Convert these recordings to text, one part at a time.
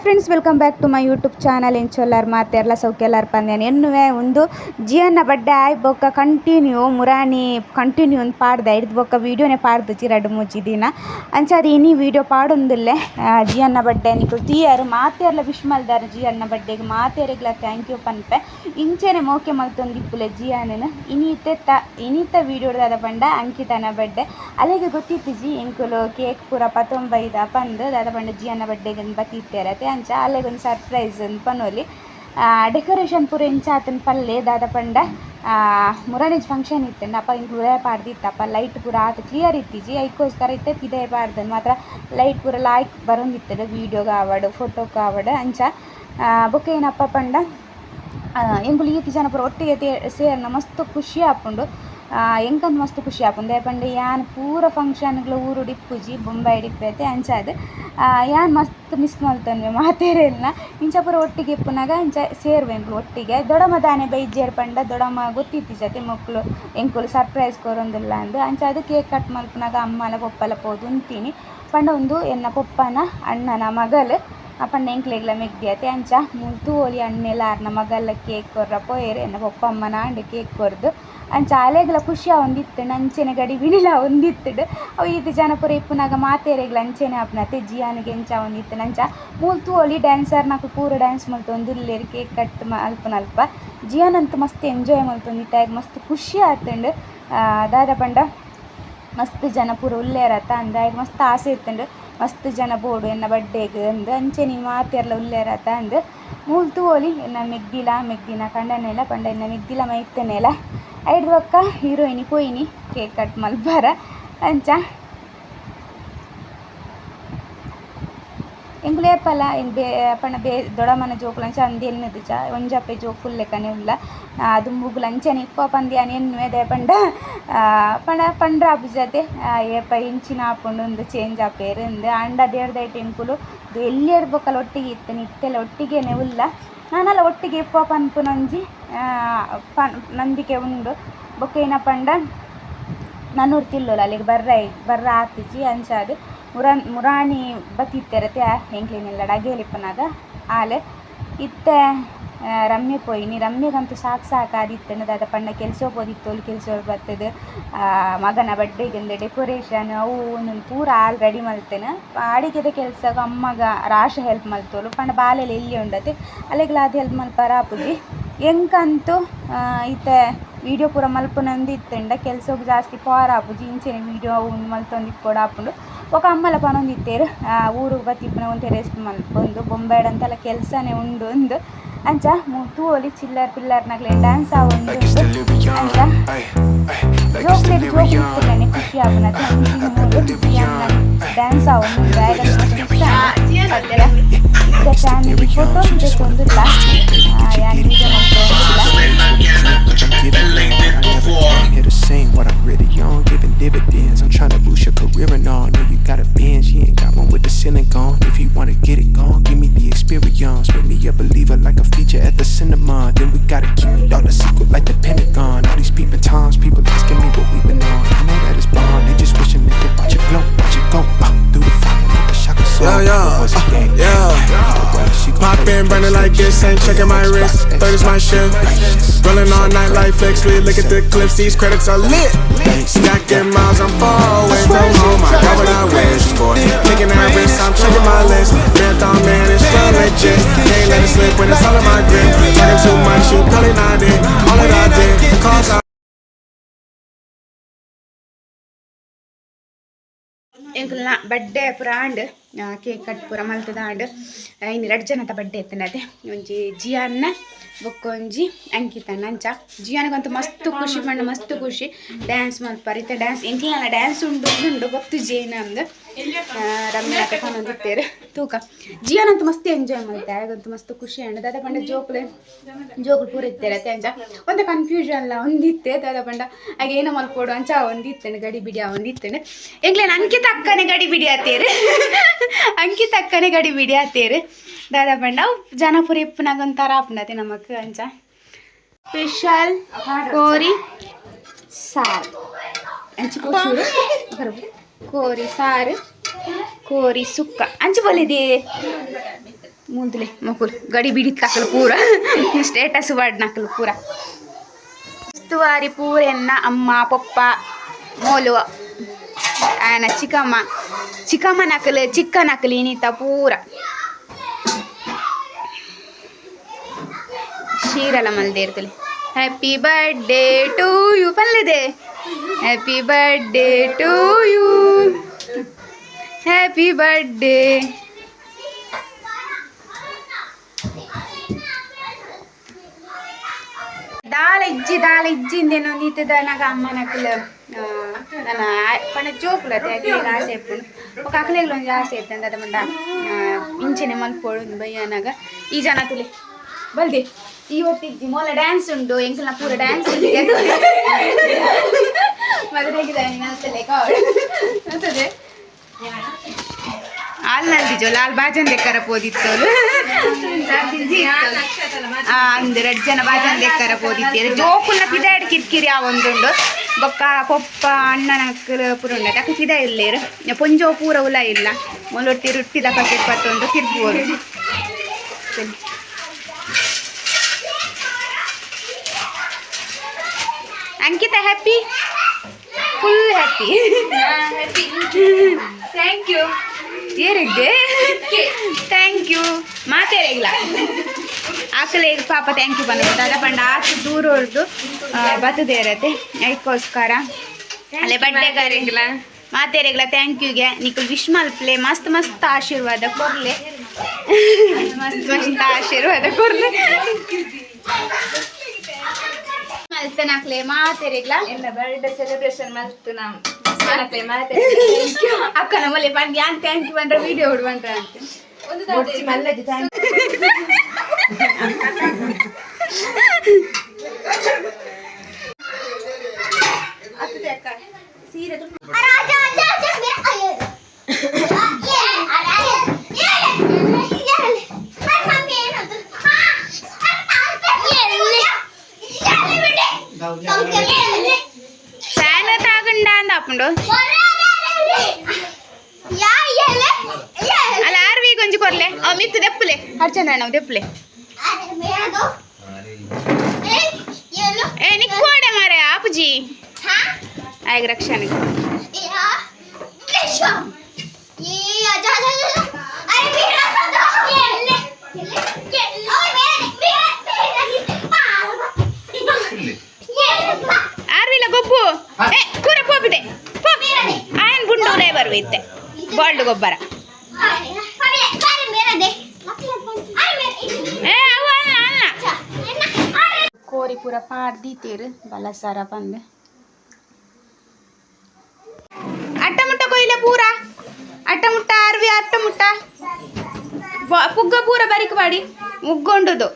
Friends, welcome back to my YouTube channel. ಎಂಚೊಲ್ಲಾರ್ ಮಾತೆರ್ಲ ಸೌಕ್ಯಲ್ಲಾರ್ ಪಂದ್ಯಾನ ಎನ್ನುವೆ ಉಂದು ಜಿಯನ್ನ ಬಡ್ಡೆ ಆಯ್ ಬೊಕ್ಕ ಕಂಟಿನ್ಯೂ ಮುರಾನಿ ಕಂಟಿನ್ಯೂ ಒಂದು ಪಾಡ್ದ ಹಿಡ್ದು ಬೊಕ್ಕ ವೀಡಿಯೋನೆ ಪಾಡ್ದುಜಿ ರಡ್ಡ್ ಮೂಜಿ ದಿನ ಅಂಚಾದ್ ಇನಿ ವೀಡಿಯೋ ಪಾಡೊಂದುಲ್ಲೆ. ಜಿಯನ್ನ ಬಡ್ಡೆ ನಿಕುಲು ತೂಯರ್ ಮಾತೆರ್ಲ ವಿಶ್ ಮಲ್ದಾರ್. ಜಿಯನ್ನ ಬಡ್ಡೆಗ್ ಮಾತೆರೆಗ್ಲ thank you ಪನ್ಪೆ. ಇಂಚೆನೆ ಮೋಕೆ ಮಲ್ತೊಂದಿಪ್ಪುಲೆ ಜಿಯಾನನ್. ಇನಿತೆ ತ ಇನಿತ ವೀಡಿಯೋ ದಾದ ಪಂಡ ಅಂಕಿತನ ಬಡ್ಡೆ. ಅಲೆಗ್ ಗೊತ್ತಿತ್ತಿಜಿ ಎಂಕುಲು ಕೇಕ್ ಪೂರ ಪತೊಂಬೈದ ಪಂದ್. ದಾದ ಪಂಡ ಜಿಯನ್ನ ಬಡ್ಡೆಗ್ ಬತ್ತಿತ್ತೆರ್ ಅತೆ. ಅಂಚ ಅಲೆಗ್ ಒಂಜಿ ಸರ್ಪ್ರೈಸ್ ಅಂದ್ ಪನೊಲಿ. ಡೆಕೋರೇಷನ್ ಪೂರ ಎಂಚ ಆತುಂಡು ಪಲ್ಲೆ. ದಾದ ಪಂಡ ಮುರಾನಿಜ್ ಫಂಕ್ಷನ್ ಇತ್ತ್ಂಡ ಅಪ ಎಂಕುಲು ಉಲಯಿ ಪಾಡ್ದಿತ್ತಪ್ಪ. ಲೈಟ್ ಪೂರ ಆತ್ ಕ್ಲಿಯರ್ ಇತ್ತಿಜಿ, ಐಕೋಸ್ಕರ ಇತ್ತೆ ಪಿದಯಿ ಪಾಡ್ದನ್ ಮಾತ್ರ ಲೈಟ್ ಪೂರ ಲಾಯ್ಕ್ ಬರೊಂದಿತ್ತುಂಡು ವೀಡಿಯೋಗ್ ಆವಡ್ ಫೋಟೋಗ್ ಆವಡ್. ಅಂಚ ಬೊಕ್ಕ ಏನಪ್ಪ ಪಂಡ ಎಂಕುಲು ಈತ್ ಜನ ಪೂರ ಒಟ್ಟಿಗೆ ಸೇರ್ನ ಮಸ್ತ್ ಖುಷಿ ಆಪುಂಡು. ಎಂಕಂತ ಮಸ್ತ್ ಖುಷಿ ಆಪುಂಡು. ದಾಯೆ ಪಂಡ ಯಾನ್ ಪೂರ ಫಂಕ್ಷನ್ಗ್ಲ ಊರುಡು ಇಪ್ಪುಜಿ, ಬೊಂಬಾಯಿಡ್ ಇಪ್ಪೆತೆ. ಅಂಚಾದ್ ಯಾನ್ ಮಸ್ತ್ ಮಿಸ್ ಮಲ್ತೊನ್ವೆ ಮಾತೆರೆಲ್ನ. ಇಂಚ ಪೂರ ಒಟ್ಟಿಗೆ ಇಪ್ಪುನಗ ಇಂಚ ಸೇರುವೆ ಎಂಕುಲು ಒಟ್ಟಿಗೆ. ದೊಡಮ್ಮ ದಾನೆ ಬೈದ್ಯೆರ್ ಪಂಡ ದೊಡಮ್ಮ ಗೊತ್ತಿತ್ತಿಜತೆ ಮೊಕ್ಲು ಎಂಕುಲು ಸರ್ಪ್ರೈಸ್ ಕೊರೊಂದುಲ್ಲ ಅಂದ್. ಅಂಚಾದ್ ಕೇಕ್ ಕಟ್ ಮಲ್ಪುನಗ ಅಮ್ಮಲ ಪೊಪ್ಪಲ ಪೋದು ಉಂತಿನಿ. ಪಂಡ ಉಂದು ಎನ್ನ ಪೊಪ್ಪನ ಅಣ್ಣನ ಮಗಲ್ ಪಂಡ ಎಂಕ್ಲೆಗ್ಲ ಮೆಗ್ದಿ ಅತೆ. ಅಂಚ ಮೂಲು ತೂವೊಲಿ ಅಣ್ಣೆಲ ಆರ್ನ ಮಗಲ್ಲ ಕೇಕ್ ಕೊರ್ರ ಪೋಯೆರ್. ಎನ್ನ ಪೊಪ್ಪಮ್ಮನ ಆಂಡ್ ಕೇಕ್ ಕೊರ್ದು. ಅಂಚ ಅಲೆಗ್ಲ ಖುಷಿ ಆವೊಂದಿತ್ತುಂಡು, ಅಂಚೆನೆ ಗಡಿ ಬಿಡಿಲ ಆವೊಂದಿತ್ತುಂಡು. ಅವು ಈತ್ ಜನ ಪೂರ ಇಪ್ಪುನಗ ಮಾತೆರೆಗ್ಲ ಅಂಚೆನೆ ಆಪುನತೆ. ಜಿಯಾನಿಗೆ ಎಂಚ ಆವೊಂದಿತ್ತುಂಡು ಅಂಚ ಮೂಲು ತೂವೊಲಿ ಡ್ಯಾನ್ಸರ್ನಕುಲು ಪೂರ ಡ್ಯಾನ್ಸ್ ಮಲ್ತೊಂದುಲ್ಲೆರ್ ಕೇಕ್ ಕಟ್ ಮಲ್ಪುನಲ್ಪ. ಜಿಯಾನ್ ಅಂತೂ ಮಸ್ತ್ ಎಂಜಾಯ್ ಮಲ್ತೊಂದಿತ್ತೆ, ಆಯಗ್ ಮಸ್ತ್ ಖುಷಿ ಆತುಂಡು. ದಾದ ಪಂಡ ಮಸ್ತ್ ಜನ ಪೂರ ಉಲ್ಲೆರತ ಅಂದ್ ಆಯಗ್ ಮಸ್ತ್ ಆಸೆ ಇತ್ತುಂಡು ಮಸ್ತ್ ಜನ ಬೋಡು ಎನ್ನ ಬಡ್ಡೆಗ್ ಅಂದ್. ಅಂಚೆನೆ ಮಾತೆರ್ಲ ಉಲ್ಲೆರತ ಅಂದ್. ಮೂಲು ತೂವೊಲಿ ಎನ್ನ ಮೆಗ್ದಿಲ ಮೆಗ್ದಿನ ಕಂಡನೆಲ ಪಂಡ ಎನ್ನ ಮೆಗ್ದಿಲ ಮೈತನೆಲ. ಐಡ್ದ್ ಬೊಕ್ಕ ಹೀರೋಯಿನಿ ಪೋಯಿನಿ ಕೇಕ್ ಕಟ್ ಮಲ್ಪರ. ಅಂಚ ಎಂಕುಲು ಏಪಲ ಬೇ ಪಂಡ ಬೇ ದೊಡಮ್ಮನ ಜೋಕುಲು ಅಂಚ ಅಂದ್ ಎನ್ನುದುಜ, ಒಂಜಪ್ಪೆ ಜೋಕುಲು ಲೆಕ್ಕನೆ ಉಲ್ಲ. ದುಂಬುಗುಲ ಅಂಚನೆ ಇಪ್ಪ ಪಂದ್ ಯಾನ್ ಎನ್ನುವೆ. ದಾಯೆ ಪಂಡ ಪಂಡ ಪಂಡ್ರ ಆಪುಜತೆ ಏಪ ಎಂಚಿನ ಆಪುಂಡು ಇಂದ್ ಚೇಂಜ್ ಆಪೆರ್ ಇಂದ್. ಆಂಡ ದೇರ್ದೈಟ್ ಎಂಕುಲು ಎಲ್ಯೆರ್ ಬೊಕ್ಕಲ ಒಟ್ಟಿಗೆ ಇತ್ತಿನಿ, ಇತ್ತೆಲ ಒಟ್ಟಿಗೆನೆ ಉಲ್ಲ. ನಾನಲ ಒಟ್ಟಿಗೆ ಇಪ್ಪ ಪನ್ಪುನೊಂಜಿ ನಂಬಿಕೆ ಉಂಡು. ಬೊಕ್ಕ ಏನ ಪಂಡ ನನೊರ್ತಿ ಉಲ್ಲೊಲು ಅಲೆಗ್ ಬರ್ರ ಬರ್ರ ಆತಿಜಿ. ಅಂಚಾದ್ ಮುರಾನಿ ಬತ್ತಿತ್ತೆರತೆ ಎಂಕ್ಲೆನೆಲ್ಲ ಅಗೇಲ್ ಇಪ್ಪುನಗ ಆಲ್. ಇತ್ತೆ ರಮ್ಯ ಪೋಯಿನಿ. ರಮ್ಯಗಂತೂ ಸಾಕು ಸಾಕಾದಿತ್ತುಂಡು. ದಾದ ಪಂಡ ಕೆಲ್ಸ ಪೋದಿತ್ತೋಲು, ಕೆಲ್ಸೊಡು ಬತ್ತುದು ಮಗನ ಬಡ್ಡೆಗಿಂದು ಡೆಕೋರೇಷನ್ ಅವು ಉಂದು ಪೂರ ಆಲ್ ರೆಡಿ ಮಲ್ತೇನೆ. ಅಡಿಗೆದ ಕೆಲ್ಸಗ್ ಅಮ್ಮಗ ರಾಶ ಹೆಲ್ಪ್ ಮಲ್ತೋಲು. ಪಂಡ ಬಾಲೆಲ ಎಲ್ಯ ಉಂಡತೆ ಅಲೆಗ್ಲ ಆತ್ ಹೆಲ್ಪ್ ಮಲ್ಪರ ಆಪುಜಿ. ಎಂಕಂತೂ ಇತ್ತೆ ವೀಡಿಯೋ ಪೂರ ಮಲ್ಪುನಂದು ಇತ್ತುಂಡ ಕೆಲ್ಸಗ್ ಜಾಸ್ತಿ ಪೋರ ಆಪುಜಿ. ಇಂಚೆನೆ ವೀಡಿಯೋ ಅವು ಉಂದು ಮಲ್ತೊಂದು ಇಪ್ಪೊಡು ಆಪುಂಡು. ಬೊಕ ಅಮ್ಮಲ ಪನೊಂದಿತ್ತೆರ್ ಊರುಗು ಬತ್ತಿಪ್ಪುನ ಒಂತೆ ರೆಸ್ಟ್ ಮಲ್ಪೊಂದು ಬೊಂಬಾಯ್ಡ್ ಕೆಲಸನೇ ಉಂಡು ಅಂದ್. ಅಂಚ ತೂವೊಲಿ ಚಿಲ್ಲರ್ ಪಿಲ್ಲರ್ನಕ್ಲೆ ಡ್ಯಾನ್ಸ್ ಆವೊಂದುಂಡು. ಅಂಚ ಜೋಕ್ಲೆಗ್ ಜೋಕುಲು ಇಪ್ಪುನನೆ ಖುಷಿ ಆಪುನತೆ. ಡ್ಯಾನ್ಸ್ ಆವೊಂದುಂಡು ಆಯಗ್ ಇಷ್ಟ ಆಂಡ್. ಇತ್ತೆ ಫ್ಯಾಮಿಲಿ ಫೋಟೋ ದೆತ್ತೊಂದುಲ್ಲ, ಯಾನ್ video ಮಲ್ತೊಂದುಲ್ಲ. Here to sing what I'm really on, giving dividends. I'm trying to boost your career and all. Know you got a binge, you ain't got one with the ceiling gone. If you wanna get it gone, give me the experience. Make me a believer like a feature at the cinema. Then we gotta keep it all a secret like the Pentagon. All these peeping toms, people asking me what we been on. I know that it's bond, they just wishing they could watch it blow, watch it go. Through the fire like a shock of soul. Yeah, But was it gang? yeah. Either way, she gon' Pop play in, burning like this, ain't checking my wrist. Third is my shift. Rolling all night like flex, we look at the clips, these credits are lit. Stacking miles, I'm far away from home. I got what I wished for. Taking that risk, I'm checking my list. Marathon man, it's real legit. Can't let it slip when it's all in my grip. Talking too much, you probably not it. All that I did, cause I. ಎಂಕುಲ್ನ ಬಡ್ಡೆ ಪೂರ and cake cut ಪೂರ ಮಲ್ತದ and. ಇನಿ ರಡ್ಡ್ ಜನತ ಬಡ್ಡೆ ಇತ್ತುಂಡತೆ. ಒಂಜಿ ಜಿಯಾನ್ನ ಬೊಕ್ಕ ಒಂಜಿ ಅಂಕಿತನ. ಅಂಚ ಜಿಯಾನಗಂತೂ ಮಸ್ತ್ ಖುಷಿ ಪಂಡ ಮಸ್ತ್ ಖುಷಿ ಡ್ಯಾನ್ಸ್ ಮಲ್ಪರ. ಇತ್ತೆ ಡ್ಯಾನ್ಸ್ ಎಂಕ್ಲೆನ ಡ್ಯಾನ್ಸ್ ಉಂಡು ಉಂಡು ಗೊತ್ತುಜಿ ಏನಂದ್. ರಮ್ಯಾ ಪನೊಂದಿತ್ತೆರ್ ತೂಕ. ಜಿಯಾನಂತೂ ಮಸ್ತ್ ಎಂಜಾಯ್ ಮಲ್ತೆ, ಆಯಗಂತೂ ಮಸ್ತ್ ಖುಷಿ ಆಂಡ್. ದಾದ ಪಂಡ ಜೋಕುಲು ಜೋಕುಲು ಪೂರ ಇತ್ತೆರ್ ಅತೆ. ಅಂಚ ಒಂತೆ ಕನ್ಫ್ಯೂಷನ್ಲ ಒಂದಿತ್ತೆ. ದಾದ ಪಂಡ ಆಗ ಏನ ಮಲ್ಪೊಡು ಅಂಚ ಒಂದಿತ್ತುಂಡು, ಗಡಿ ಬಿಡಿ ಒಂದಿತ್ತುಂಡು. ಎಂಕ್ಲೆನ ಅಂಕಿತ ಅಕ್ಕನೆ ಗಡಿ ಬಿಡಿ ಆತೇರ್, ಅಂಕಿತ ಅಕ್ಕನೆ ಗಡಿ ಬಿಡಿ ಆತೇರ್. ದಾದ ಪಂಡ ಅವು ಜನ ಪೂರ ಇಪ್ಪುನಗ ಒಂಥರ ಆಪುಂಡತೆ ನಮಕ್. ಅಂಚ ಸ್ಪೆಷಲ್ ಕೋರಿ ಸಾರು ಅಂಚ ಕೋರಿ ಸಾರು ಕೋರಿ ಸುಕ್ಕ ಅಂಚ ಬೋಲಿದೆ. ಮುಂದಲೆ ಮೊಕುಲು ಗಡಿ ಬಿಡಿತ್ತಾಕಲು ಪೂರ ಸ್ಟೇಟಸ್ ನಕಲು ಪೂರ ಉಸ್ತುವಾರಿ ಪೂರೆನ್ನ ಅಮ್ಮ ಪೊಪ್ಪ ಮೋಲು ಆಯನ ಚಿಕ್ಕಮ್ಮ ಚಿಕ್ಕಮ್ಮ ನಕಲು ಚಿಕ್ಕ ನಕಲು ಇನಿತ ಪೂರ ಶೀರಲ ಮಲ್ದೇರ್ತಲೆ. ಹ್ಯಾಪಿ ಬರ್ಡೇ ಟು you ಪನ್ಲಿದೆ. Happy birthday to you, happy birthday. ದಾಲ ಇಜ್ಜಿ ದಾಲ ಇಜ್ಜಿ ಇಂದೇನು ನೀತದ ನಾಗ ಅಮ್ಮನಕುಲು ನನ್ನ ಪಂಡ ಜೋಕುಲತೆ ಅಕ್ಲೆಗ್ ಆಸೆ ಇಪ್ಪುಂಡು. ಬೊಕ ಅಕ್ಲೆಗ್ಲ ಒಂಜಿ ಆಸೆ ಇತ್ತಂದ ಅದ ಪಂಡ ಇಂಚೆನೆ ಮಲ್ಪೊಡು ಬಯ್ಯನಾಗ. ಈ ಜನ ತುಲೆ ಬಲ್ದೆ ಈ ಹೊತ್ತಿಜ್ಜಿ ಮೊಲ ಡ್ಯಾನ್ಸ್ ಉಂಡು, ಎಂಕಲ್ನ ಪೂರ ಡ್ಯಾನ್ಸ್ ಉಂಡು. ಮದುವೆಗೆ ಅಂತದೆ ಹಾಲ್ ನಲ್ದಿಜೋ ಲಾಲ್ ಬಾಜನ್ ದೆಕ್ಕರ ಪೋದಿತ್ತೋಲು ಅಂದ್ ರಡ್ಡ್ ಜನ ಬಾಜನ್ ದೆಕ್ಕರ ಪೋದಿತ್ತೇರು. ಜೋಕುಲ್ನ ಪಿದಾಯ್ಡ್ ಕಿರ್ಕಿರಿ ಆ ಒಂದುಂಡು. ಬೊಕ್ಕ ಪೊಪ್ಪ ಅಣ್ಣನ ಪೂರ ಉಂಡು ಅಕ್ಕ ಪಿದಾಯ್ ಇಲ್ಲೇರು ಪೊಂಜೋ ಪೂರ ಉಲ ಇಲ್ಲ ಮೊಲೊಟ್ಟಿ ರೊಟ್ಟಿದ ಪಕೆಟ್ ಪತ್ತೊಂದು ತಿರ್ಬೋದು. Ankita happy, full happy. Thank you. ಏರಿದ್ದೆ thank you ಮಾತೇರಿಲ್ಲ ಆಕಲೆ ಪಾಪ thank you ಬಂದ ದಾದ ಪಂಡ ಆತು ದೂರ ಹೊರದು ಬತ್ತದೇ ಇರತ್ತೆ ಅದಕ್ಕೋಸ್ಕರ ಅಲ್ಲೇ ಬಡ್ಡೆಗಾರಿಗ್ಲ ಮಾತೇರಿಗ್ಲ ಥ್ಯಾಂಕ್ ಯುಗೆ ನಿಕುಲ್ ವಿಶ್ ಮಲ್ಪ್ಲೆ ಮಸ್ತ್ ಮಸ್ತ್ ಆಶೀರ್ವಾದ ಕೊರ್ಲೆ, ಮಸ್ತ್ ಮಸ್ತ್ ಆಶೀರ್ವಾದ ಕೊರ್ಲೆ ಮಲ್ತನಾಕ್ಲೆ ಮಾತೇರಿಗ್ಲ. ಎಲ್ಲ ಬರ್ಡೇ ಸೆಲೆಬ್ರೇಷನ್ ಮಲ್ತು ನಾವು. ಅಕ್ಕನ ಮೊಲೆ ಬಂದು ಯಾನ್ thank you ಅಂದ್ರೆ ವಿಡಿಯೋ ಹುಡುವಂತ ಅಂತ. ಫ್ಯಾನ್ ತಾಗಂಡ ಅಂದ ಅಪ್ಪಂಡು ಅಲ್ಲ ಆರ್ವಿ ಗೊಂಜಿ ಕೊರ್ಲೆ ಅವ್ ಮಿತ್ತು ದೆಪ್ಪಲೆ ಹರ್ಚಂದ್ರಣ್ಣ ಅವ್ ದೆಪ್ಪಲೆ. ಏ ನಿಕ್ಕೋಡೆ ಮಾರೆ ಆಪುಜಿ ಆಯ್ಗ ರಕ್ಷಣೆ. ಆರ್ವಿಲ ಗೊಬ್ಬು ಏ ಕೂರ ಪೋಪಿದೆ ಆಯನ್ ಗುಂಡು ಉಲೇ ಬರುವಿತ್ತೆ ಬಾಲ್ಡ್ ಗೊಬ್ಬರ ಏ ಅವು ಅಲ್ಲ ಅಲ್ಲ ಕೋರಿ ಪೂರ ಪಾಡ್ ದೀತೇರು ಬಲ ಸಾರ ಬಂದು ಅಟ್ಟ ಮುಟ್ಟ ಕೊಯ್ಲೆ ಪೂರ ಅಟ್ಟ ಮುಟ್ಟ ಅರ್ವಿ ಅಟ್ಟ ಮುಟ್ಟ ಪುಗ್ಗ ಪೂರ ಬರಿಕ್ ಬಾಡಿ ಮುಗ್ಗೊಂಡುದು.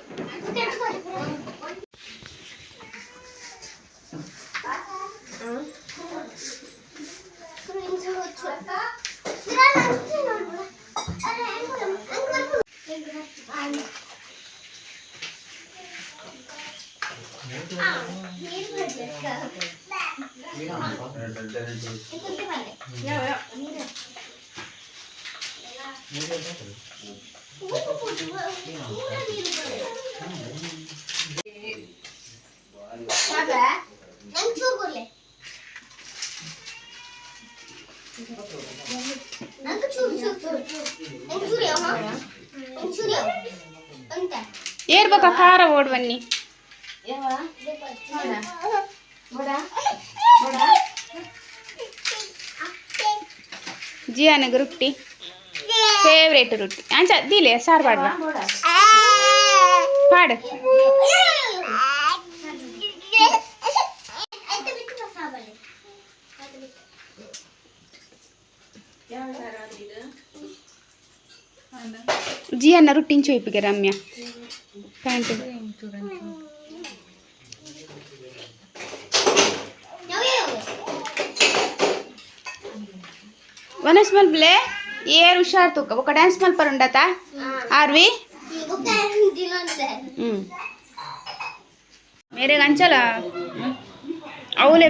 ಏರ್ಬೇಕ ಖಾರ ಓಡ್ ಬನ್ನಿ. ಜಿಯಾನಗ್ ರೊಟ್ಟಿ ಫೇವ್ರೇಟ್ ರೊಟ್ಟಿ ಅಂಚ ದೀಲೆ ಸಾರು ಪಾಡ್ವ ಪಾಡು. ಜಿಯನ್ನ ರೊಟ್ಟಿ ಇಂಚು ರಮ್ಯಾ ಪ್ಯಾಂಟ್ ವನಸ್ ಮಲ್ಪಲೆ ಏರ್ ಹುಷಾರ್ ತೂಕ ಬೊಕ ಡ್ಯಾನ್ಸ್ ಮಲ್ಪರ ಉಂಡತ ಆರ್ವಿ ಮೇರೆಗೆ ಅಂಚಲ ಅವಲೇ.